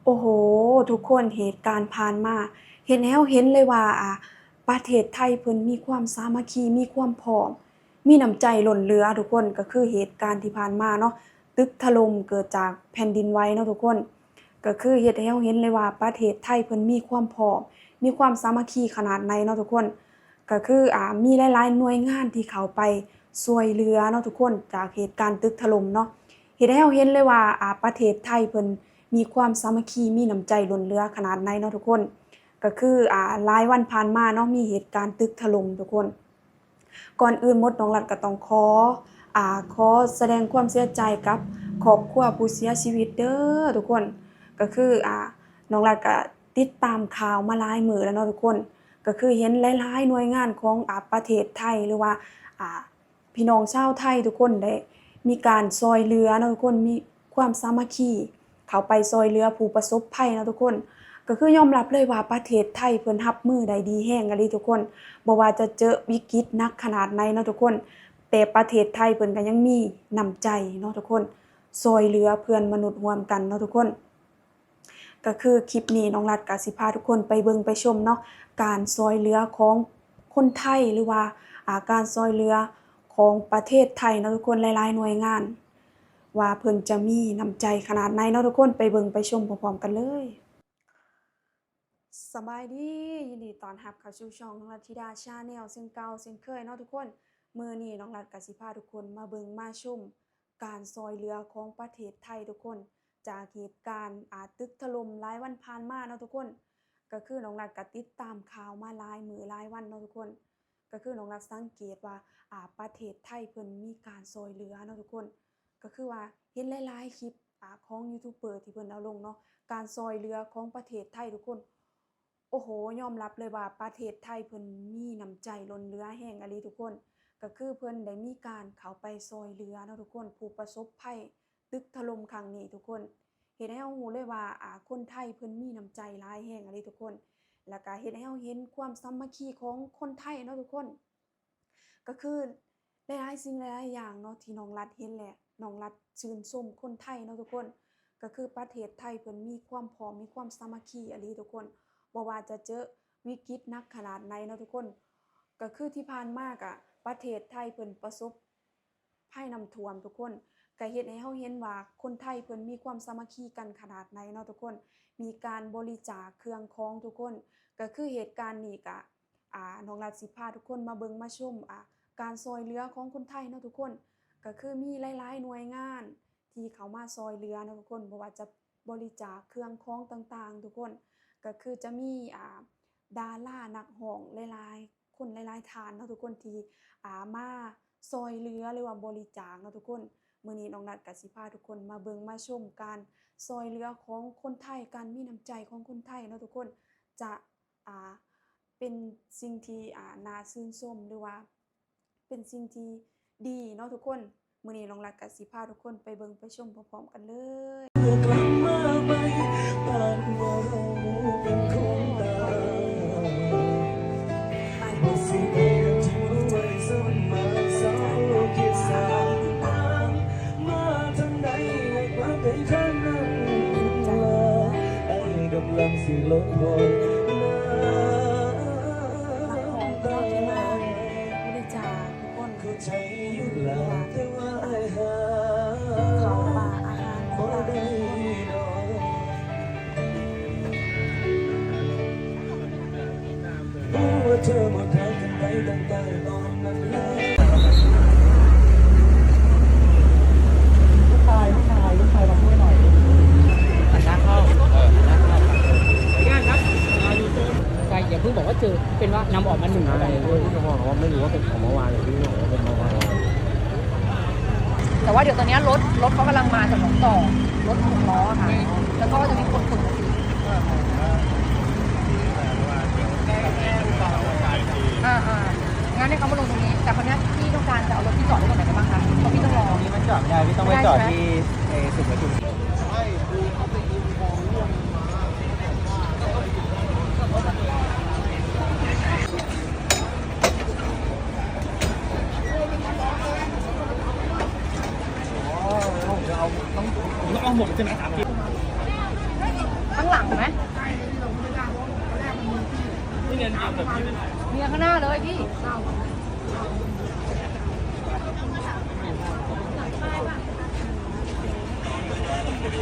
ໂອ້ໂຫ ທຸກຄົນ ເຫດການຜ່ານມາເຮັດໃຫ້ເຮົາເຫັນເລີຍວ່າ ອາ ປະເທດໄທເພິ່ນມີຄວາມສາມັກຄີ ມີຄວາມພ້ອມ ມີນ້ຳໃຈລົ້ນເຫຼືອ ທຸກຄົນ. ກໍຄືເຫດການທີ່ຜ່ານມາເນາະ ຕຶກຖະຫຼົ່ມເກີດຈາກແຜ່ນດິນໄຫວເນາະທຸກຄົນ. ກໍຄືເຮັດໃຫ້ເຮົາເຫັນເລີຍວ່າປະເທດໄທເພິ່ນມີຄວາມພ້ອມ ມີຄວາມສາມັກຄີຂະໜາດໃດເນາະທຸກຄົນ. ກໍຄື ອາ ມີຫຼາຍໆໜ່ວຍງານທີ່ເຂົ້າໄປຊ່ວຍເຫຼືອເນາະທຸກຄົນ ຈາກເຫດການຕຶກຖະຫຼົ່ມເນາະ. ເຮັດໃຫ້ເຮົາເຫັນເລີຍວ່າ ອາ ປະເທດໄທເພິ່ນມີຄວາມສາມັກຄີ ມີນ້ຳໃຈລົ້ນເຫຼືອຂະໜາດໃດເນາະທຸກຄົນ. ກໍຄື ອາ ຫຼາຍວັນຜ່ານມາເນາະ ມີເຫດການຕຶກຖະຫຼົ່ມທຸກຄົນ. ກ່ອນອື່ນໝົດ ນ້ອງລັດກໍຕ້ອງຂໍ ອາ ຂໍສະແດງຄວາມເສຍໃຈກັບຄອບຄົວຜູ້ເສຍຊີວິດເດີທຸກຄົນ. ກໍຄື ອາ ນ້ອງລັດກໍຕິດຕາມຂ່າວມາຫຼາຍມື້ແລ້ວເນາະທຸກຄົນ. ກໍຄືເຫັນຫຼາຍໆໜ່ວຍງານຂອງ ອາ ປະເທດໄທ ຫຼືວ່າ ອາ ພີ່ນ້ອງຊາວໄທທຸກຄົນໄດ້ມີການຊ່ອຍເຫຼືອເນາະທຸກຄົນ ມີຄວາມສາມັກຄີ ເຂົ້າໄປຊ່ອຍເຫຼືອຜູ້ປະສົບໄພເນາະທຸກຄົນ. ກໍຄືຍອມຮັບເລີຍວ່າປະເທດໄທເພິ່ນຮັບມືໄດ້ດີແຮງອີ່ຫຼີທຸກຄົນ. ບໍ່ວ່າຈະເຈີວິກິດໜັກຂະໜາດໃດເນາະທຸກຄົນ ແຕ່ປະເທດໄທເພິ່ນກໍຍັງມີນ້ຳໃຈເນາະທຸກຄົນ ຊ່ອຍເຫຼືອເພື່ອນມະນຸດຮ່ວມກັນເນາະທຸກຄົນ. ກໍຄືຄລິບນີ້ນ້ອງລັດກໍຊິພາທຸກຄົນໄປເບິ່ງໄປຊົມເນາະ ການຊ່ອຍເຫຼືອຂອງຄົນໄທ ຫຼືວ່າ ອາ ການຊ່ອຍເຫຼືອຂອງປະເທດໄທເນາະທຸກຄົນ ຫຼາຍໆໜ່ວຍງານ ວ່າເພິ່ນຈະມີນ້ຳໃຈຂະໜາດໃດເນາະທຸກຄົນ. ໄປເບິ່ງໄປຊົມພ້ອມໆກັນເລີຍ. ສະບາຍດີ ຍິນດີຕ້ອນຮັບເຂົ້າສູ່ຊ່ອງນ້ອງລັດທິດາ Channel ເຊັ່ນເກົ່າເຊັ່ນເຄີຍເນາະທຸກຄົນ. ມື້ນີ້ນ້ອງລັດກໍຊິພາທຸກຄົນມາເບິ່ງມາຊົມ ການຊ່ອຍເຫຼືອຂອງປະເທດໄທທຸກຄົນ ຈາກເຫດການ ອາ ຕຶກຖະຫຼົ່ມຫຼາຍວັນຜ່ານມາເນາະທຸກຄົນ. ກໍຄືນ້ອງລັດກໍຕິດຕາມຂ່າວມາຫຼາຍມື້ຫຼາຍວັນເນາະທຸກຄົນ. ກໍຄືນ້ອງລັດສັງເກດວ່າ ອາ ປະເທດໄທເພິ່ນມີການຊ່ອຍເຫຼືອເນາະທຸກຄົນ. ກໍຄືວ່າເຫັນຫຼາຍໆຄລິບ ອາ ຂອງຢູທູບເບີທີ່ເພິ່ນເອົາລົງເນາະ ການຊ່ອຍເຫຼືອຂອງປະເທດໄທທຸກຄົນ. ໂອ້ໂຫ ຍອມຮັບເລີຍວ່າປະເທດໄທເພິ່ນມີນ້ຳໃຈລົ້ນເຫຼືອແຮງອີ່ຫຼີທຸກຄົນ. ກໍຄືເພິ່ນໄດ້ມີການເຂົ້າໄປຊ່ອຍເຫຼືອເນາະທຸກຄົນ ຜູ້ປະສົບໄພຕຶກຖະຫຼົ່ມຄັ້ງນີ້ທຸກຄົນ. ເຮັດໃຫ້ເຮົາຮູ້ເລີຍວ່າ ອາ ຄົນໄທເພິ່ນມີນ້ຳໃຈຫຼາຍແຮງອີ່ຫຼີທຸກຄົນ. ແລ້ວກະເຮັດໃຫ້ເຮົາເຫັນຄວາມສາມັກຄີຂອງຄົນໄທເນາະທຸກຄົນ. ກໍຄືຫຼາຍໆສິ່ງຫຼາຍໆຢ່າງເນາະ ທີ່ນ້ອງລັດເຫັນແລ້ວ ນ້ອງລັດຊື່ນຊົມຄົນໄທເນາະທຸກຄົນ. ກໍຄືປະເທດໄທເພິ່ນມີຄວາມພ້ອມ ມີຄວາມສາມັກຄີອີ່ຫຼີທຸກຄົນ ບໍ່ວ່າຈະເຈີວິກິດໜັກຂະໜາດໃດເນາະທຸກຄົນ. ກໍຄືທີ່ຜ່ານມາກະປະເທດໄທເພິ່ນປະສົບໄພນ້ຳຖ້ວມທຸກຄົນ ກະເຮັດໃຫ້ເຮົາເຫັນວ່າຄົນໄທເພິ່ນມີຄວາມສາມັກຄີກັນຂະໜາດໃດເນາະທຸກຄົນ. ມີການບໍລິຈາກເຄື່ອງຂອງທຸກຄົນ. ກໍຄືເຫດການນີ້ກະ ອາ ນ້ອງລັດຊິພາທຸກຄົນມາເບິ່ງມາຊົມ ອາ ການຊ່ອຍເຫຼືອຂອງຄົນໄທເນາະທຸກຄົນ. ກໍຄືມີຫຼາຍໆໜ່ວຍງານທີ່ເຂົ້າມາຊ່ອຍເຫຼືອເນາະທຸກຄົນ ບໍ່ວ່າຈະບໍລິຈາກເຄື່ອງຂອງຕ່າງໆທຸກຄົນ. ກໍຄືຈະມີ ອາ ດາລານັກຮ້ອງຫຼາຍໆຄົນ ຫຼາຍໆທ່ານເນາະທຸກຄົນ ທີ່ ອາ ມາຊ່ອຍເຫຼືອ ຫຼືວ່າບໍລິຈາກເນາະທຸກຄົນ. ມື້ນີ້ນ້ອງລັດກໍຊິພາທຸກຄົນມາເບິ່ງມາຊົມການຊ່ອຍເຫຼືອຂອງຄົນໄທ ການມີນ້ຳໃຈຂອງຄົນໄທເນາະທຸກຄົນ ຈະ ອາ ເປັນສິ່ງທີ່ ອາ ໜ້າຊື່ນຊົມ ຫຼືວ່າເປັນສິ່ງທີ່ດີເນາະທຸກຄົນ. ມື້ນີ້ນ້ອງລັດກະຊິພາທຸກຄົນໄປເບິ່ງໄປຊົມພ້ອມໆກັນເລີຍ. ນັກຮ້ອງທີ່ມາບໍລິຈາກທຸກຄົນ ເຂົ້າປາອາຫານຕ່າງໆ ลูกชาย ลูกชาย ลูกชายมาช่วยหน่อย หันหน้าเข้า เออ หันหน้าเข้า ใช่ อย่าเพิ่งบอกว่าเจอ เป็นว่านำออกมาหนึ่ง ใช่ ก็บอกว่าไม่รู้ว่าเป็นของเมื่อวาน หรือพี่บอกว่าเป็นเมื่อวาน แต่ว่าเดี๋ยวตอนเนี้ยรถ รถเขากำลังมาจากหนองจอก รถหกล้ออะค่ะ แล้วก็จะมีคนขนกระถิ่น อ่าๆ งั้นให้เขามาลงตรงนี้ แต่คราวเนี้ยพี่ต้องการจะเอารถพี่จอดไว้ตรงไหนได้บ้างคะ เพราะพี่ต้องรอ ตรงนี้มันจอดไม่ได้ พี่ต้องไปจอดที่ ไม่ได้ใช่ไหม ไอ้ศูนย์ประชุม ต้องเอาหมดใช่ไหม สามสิบ เห็นไหม เนี่ย ข้างหน้าเลยพี่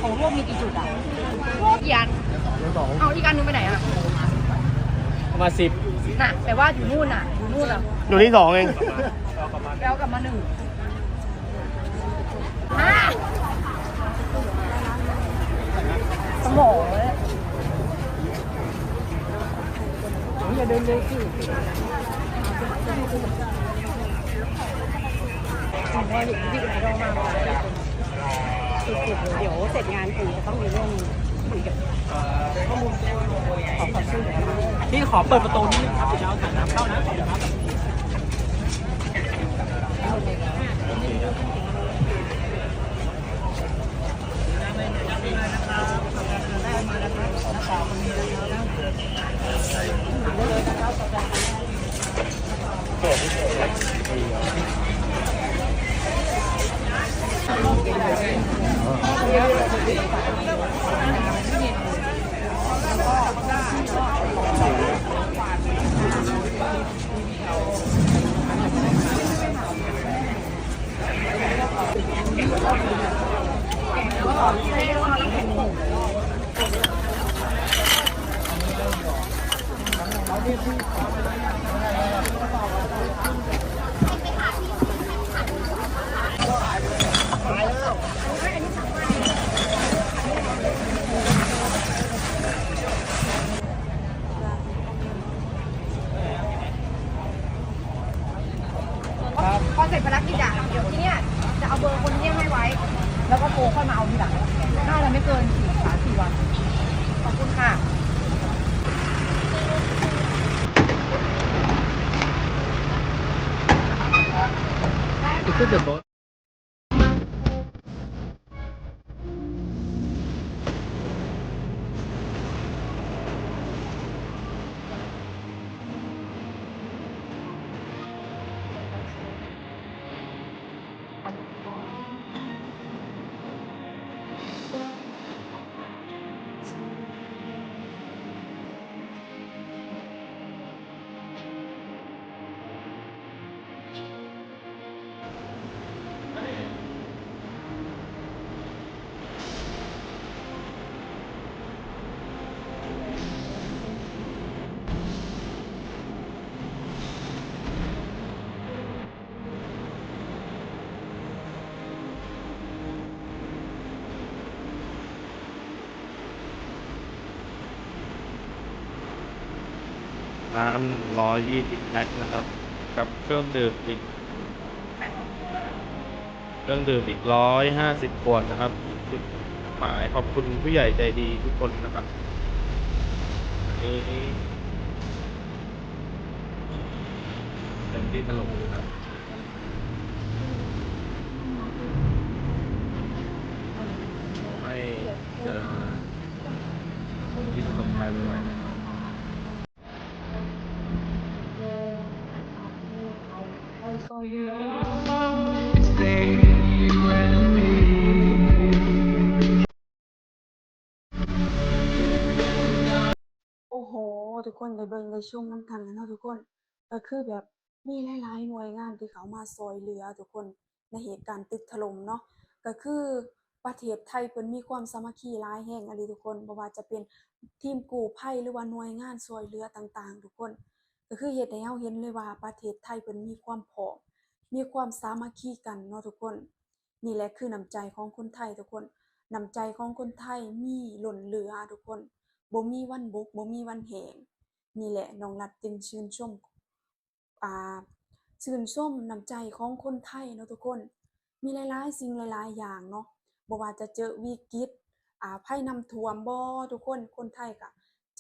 ของร่วมมีกี่จุดอะ ร่วมกี่อัน เอาอีกอันหนึ่งไปไหนอะ ประมาณสิบ น่ะ แต่ว่าอยู่นู่นน่ะ อยู่นู่นน่ะ อยู่ที่สองเอง ไปเอากลับมาหนึ่ง สมองเลย อย่าเดินเร็วสิ ผมว่าอยู่ที่ไหนเรามา สุดๆเลย เดี๋ยวเสร็จงานคงจะต้องมีเรื่องคุยกับ ขอความช่วยเหลือ พี่ขอเปิดประตูนิดนึงครับ เดี๋ยวเอาถังน้ำเข้านะ ขอบคุณครับ พอเสร็จภารกิจอะ เดี๋ยวที่เนี่ยจะเอาเบอร์คนที่เยี่ยมให้ไว้ แล้วก็โทรค่อยมาเอาทีหลัง น่าจะไม่เกินสี่ สามสี่วัน ขอบคุณค่ะ น้ำร้อยยี่สิบแพ็คนะครับ กับเครื่องดื่มอีก เครื่องดื่มอีกร้อยห้าสิบขวดนะครับ จุดหมายขอบคุณผู้ใหญ่ใจดีทุกคนนะครับ อันนี้เป็นที่ถล่มนะครับ ให้เจอคนที่ประสบภัยบ่อยๆ โอ้โห ทุกคนได้เบิ่งได้ชมนำกันแล้วเนาะทุกคน ก็คือแบบมีหลายๆหน่วยงานที่เข้ามาซ่อยเหลือทุกคน ในเหตุการณ์ตึกถล่มเนาะ ก็คือประเทศไทยเพิ่นมีความสามัคคีหลายแฮงอีหลีทุกคน บ่ว่าจะเป็นทีมกู้ภัย หรือว่าหน่วยงานซ่อยเหลือต่างๆ ทุกคน ก็คือเฮ็ดให้เฮาเห็นเลยว่าประเทศไทยเพิ่นมีความพร้อม มีความสามัคคีกันเนาะทุกคน นี่แหละคือน้ำใจของคนไทยทุกคน น้ำใจของคนไทยมีล้นเหลือทุกคน บ่มีวันบก บ่มีวันแห้ง นี่แหละน้องรัฐจึงชื่นชม อ่า ชื่นชมน้ำใจของคนไทยเนาะทุกคน มีหลายๆสิ่งหลายๆอย่างเนาะ บ่ว่าจะเจอวิกฤต อ่า ภัยน้ำท่วมบ่ทุกคน คนไทยก็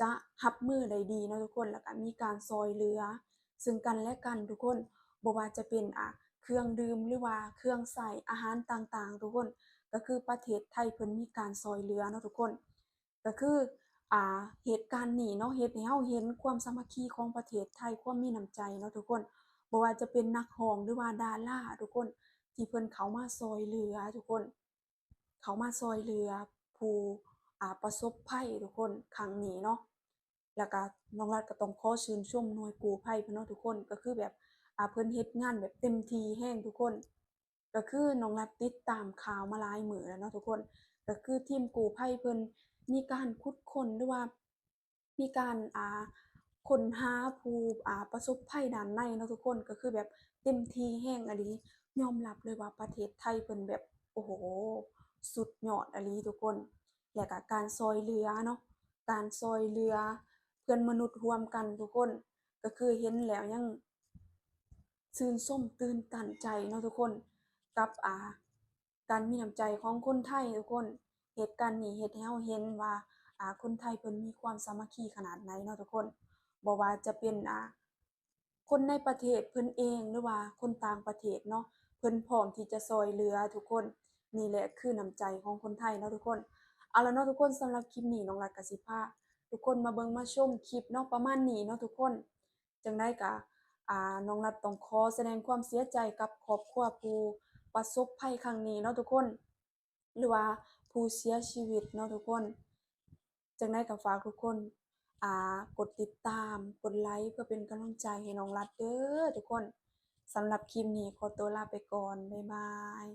จะรับมือได้ดีเนาะทุกคน แล้วก็มีการซ่อยเหลือซึ่งกันและกันทุกคน บ่ว่าจะเป็น อ่า เครื่องดื่ม หรือว่าเครื่องใช้ อาหารต่างๆ ทุกคน ก็คือประเทศไทยเพิ่นมีการซ่อยเหลือเนาะทุกคน ก็คือ อ่า เหตุการณ์นี้เนาะ เฮ็ดให้เฮาเห็นความสามัคคีของประเทศไทย ความมีน้ำใจเนาะทุกคน บ่ว่าจะเป็นนักร้อง หรือว่าดาราทุกคน ที่เพิ่นเข้ามาซ่อยเหลือทุกคน เข้ามาซ่อยเหลือผู้ ປະສົບໄພທຸກຄົນ ຄັ້ງນີ້ເນາະ. ແລ້ວກະນ້ອງລັດກໍຕ້ອງຂໍຊື່ນຊົມໜ່ວຍກູ້ໄພເພິ່ນເນາະທຸກຄົນ ກໍຄືແບບ ອາ ເພິ່ນເຮັດງານແບບເຕັມທີ່ແຮງທຸກຄົນ ກໍຄືນ້ອງລັດຕິດຕາມຂ່າວມາຫຼາຍມື້ແລ້ວເນາະທຸກຄົນ ກໍຄືທີມກູ້ໄພເພິ່ນມີການຂຸດຄົ້ນ ຫຼືວ່າມີການ ອາ ຄົ້ນຫາຜູ້ ອາ ປະສົບໄພດ້ານໃນເນາະທຸກຄົນ ກໍຄືແບບເຕັມທີ່ແຮງອີ່ຫຼີ ຍອມຮັບເລີຍວ່າປະເທດໄທເພິ່ນແບບ ໂອ້ໂຫ ສຸດຍອດອີ່ຫຼີທຸກຄົນ. ແລ້ວກະການຊ່ອຍເຫຼືອເນາະ ການຊ່ອຍເຫຼືອເພື່ອນມະນຸດຮ່ວມກັນທຸກຄົນ ກໍຄືເຫັນແລ້ວຍັງຊື່ນຊົມຕື່ນຕັນໃຈເນາະທຸກຄົນ ກັບ ອາ ການມີນ້ຳໃຈຂອງຄົນໄທທຸກຄົນ. ເຫດການນີ້ເຮັດໃຫ້ເຮົາເຫັນວ່າ ອາ ຄົນໄທເພິ່ນມີຄວາມສາມັກຄີຂະໜາດໃດເນາະທຸກຄົນ ບໍ່ວ່າຈະເປັນ ອາ ຄົນໃນປະເທດເພິ່ນເອງ ຫຼືວ່າຄົນຕ່າງປະເທດເນາະ ເພິ່ນພ້ອມທີ່ຈະຊ່ອຍເຫຼືອທຸກຄົນ. ນີ້ແຫຼະຄືນ້ຳໃຈຂອງຄົນໄທເນາະທຸກຄົນ. ເອົາລະເນາະທຸກຄົນ ສຳລັບຄລິບນີ້ນ້ອງລັດກໍຊິພາທຸກຄົນມາເບິ່ງມາຊົມຄລິບເນາະ ປະມານນີ້ເນາະທຸກຄົນ. ຈັ່ງໃດກໍ ອາ ນ້ອງລັດຕ້ອງຂໍສະແດງຄວາມເສຍໃຈກັບຄອບຄົວຜູ້ປະສົບໄພຄັ້ງນີ້ເນາະທຸກຄົນ ຫຼືວ່າຜູ້ເສຍຊີວິດເນາະທຸກຄົນ. ຈັ່ງໃດກໍຝາກທຸກຄົນ ອາ ກົດຕິດຕາມ ກົດໄລເພື່ອເປັນກຳລັງໃຈໃຫ້ນ້ອງລັດເດີທຸກຄົນ. ສຳລັບຄລິບນີ້ຂໍຕົວລາໄປກ່ອນ ບາຍບາຍ.